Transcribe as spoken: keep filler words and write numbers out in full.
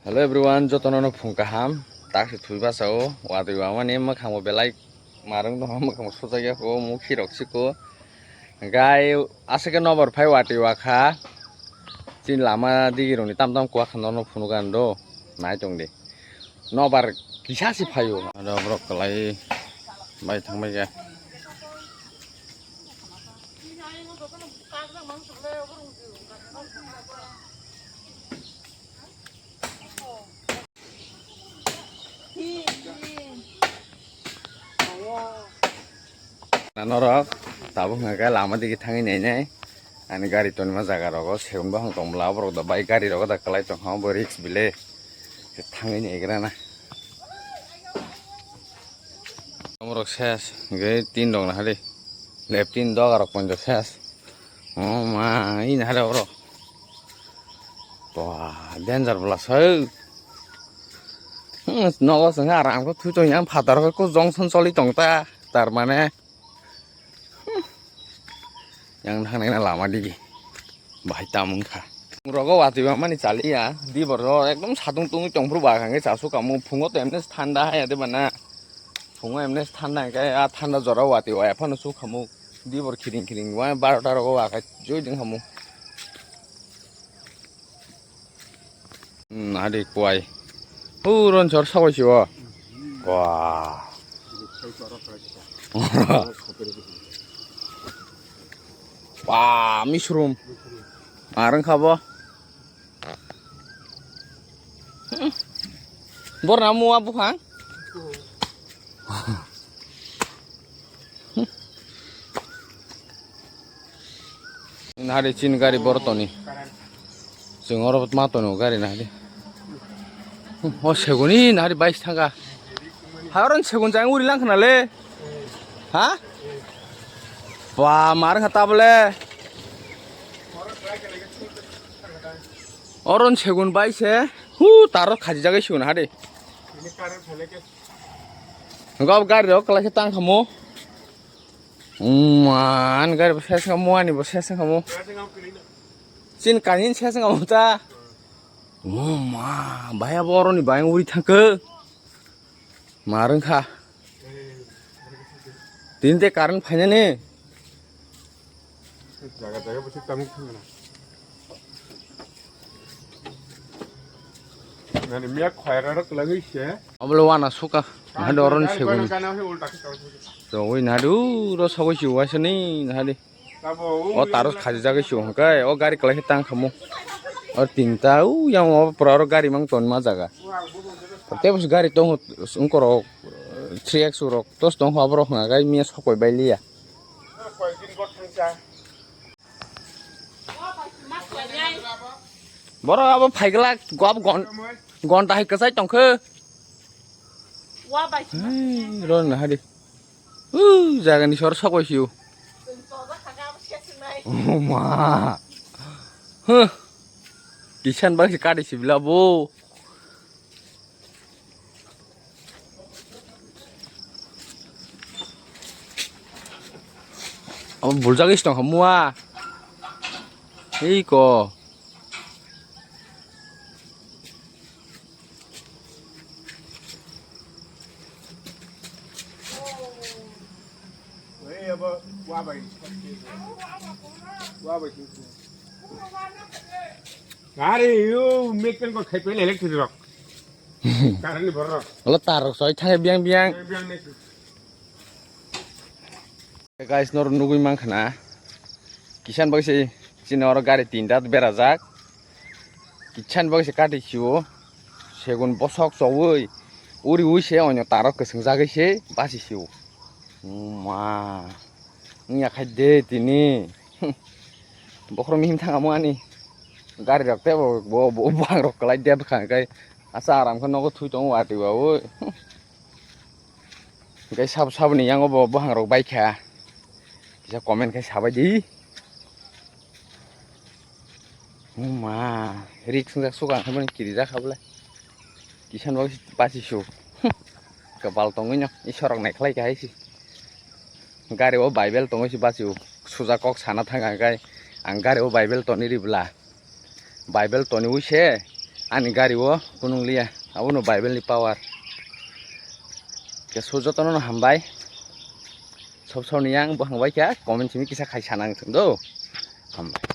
Hello everyone, jotono no phung kaham. Tak se thwi basa o, watwi wamani mwkhang bo belai marwng tong, mwkhang bo sujak ya ko, mukhi rok siko. Gai aswk khe nobar phai watwi wakha. Chini lama digi rokni tam tam kwak kha nono phunuk ang do. Nai tong di. Nobar kisa se phaio. Ado borok kwlai bai thang bai kha. Na norok tabuk hwnkha khe lama digi thangwi nainai. Ani gari tonima jaga rogo segun bahang tongmla borok da bai gari rogo da kwlai tongkha bo risk bile. Thangwi naigra na. Omorok ses hwnkhe tin rok nahadi. Left tin doga rok ponjo ses. Oh ma, ini hade oro. Wah, danger bwla sai. Hmm, nogo sengkha aram khe thwi tong yang phatar khe ko jongson choli tong ta. Tar mane, hmm, yang thang nai na lama digi. Bahai tamung kha. Rogo watwi ba mani chaliya. Di bor ekdom satung tungwi tong phuru ba kha nge chasu kamu phungo to emne thanda haya de bana. Phungo emne thanda hingke a thanda jora watwi waya phano su khamu. Di bor khiring khiring waya barota rogo wa kha joi ding khamu. Hmm, nahadi kwai. Huron chor sogoi si o. Wah. Wah, misrum. Arang kha bo. Hmm. Bor na mua bukhang. Nahari chin gari bor toni. Chwng oro ma tono gari nahari. O seguni nahari bais thanga. Ha oron segun jang uri lang khna le. Ha? Ba mar kha tabole. Oron segun bai se. Hu taro khaji jagai segun hade. Gop gari rok kalai khe tang khamo. Man gari bo ses khamo ani bo ses khamo. Chin kanin ses khamo ta. Oh ma, baya boroni bayang uri thangkhe. Marwng kha. Tini te current phainani. Jaga jaga bwswk tamo thangna. Nani miya khoyra rok lagwi se. Abole wana suka. Nahadi oron segun. Togwi nahadi uro sogwi si uaisani nahadi. O taro khajijagwi si hwnkhai o gari kwlai khe tang khamu. O tinta u yang o pura oro gari mang tonma jaga. Tei bwswk gari tongo wngkorok three X rok tos tong kha borok hwnkhai miya sokoi bai liya. Borok abo phaigla gop gon gonta hai kwchai tongkhe. Wa bai. Hei, ro na hari. Uh, jaga ni sor sokoi siu. Oh ma. Huh. Kisan bang si kadi si bila bo. Abo buljak is tong kha mua. Ei ko. Gari yo meken ko khai pele electric rok. Karani borok. Olo tar rok soi thang biang biang. Biang biang nek. Guys, nor nugui mang khana. Kisan bagwi se chini oro gari tinta berajak. Kisan bagwi se kati sio. Segun bosok chowui. Uri ui se onyo taro kwswng jagwi se basi sio. Ma. Wngya khai de tini. Bokhorok mihim thangamo ani. Gari rok tebo bo bo bang rok kwlai de bwkha kai. Asa aram khe nogo thui tongo watwi ba ui. Hwnkhe sabo saboni yango bo buhangrok baikha. Kisa comment khai sabai di. Uma, risk wngjak suka khe mani kirijak kha bwle. Kisan bo basi su. Kwbal tongwi no, isorok naikhlai kha hai si. Gari o Bible tongwi si basi u. Suja kok sana thang ang kai. Ang gari o Bible toni ribla. Bible toniwi se Ani gari o kunung liya, abono Bible ni power. Ke so jotono no hambai. Sob sob ni yang bo hambai kha, comment simi kisa khai sanang thung do. Hambai.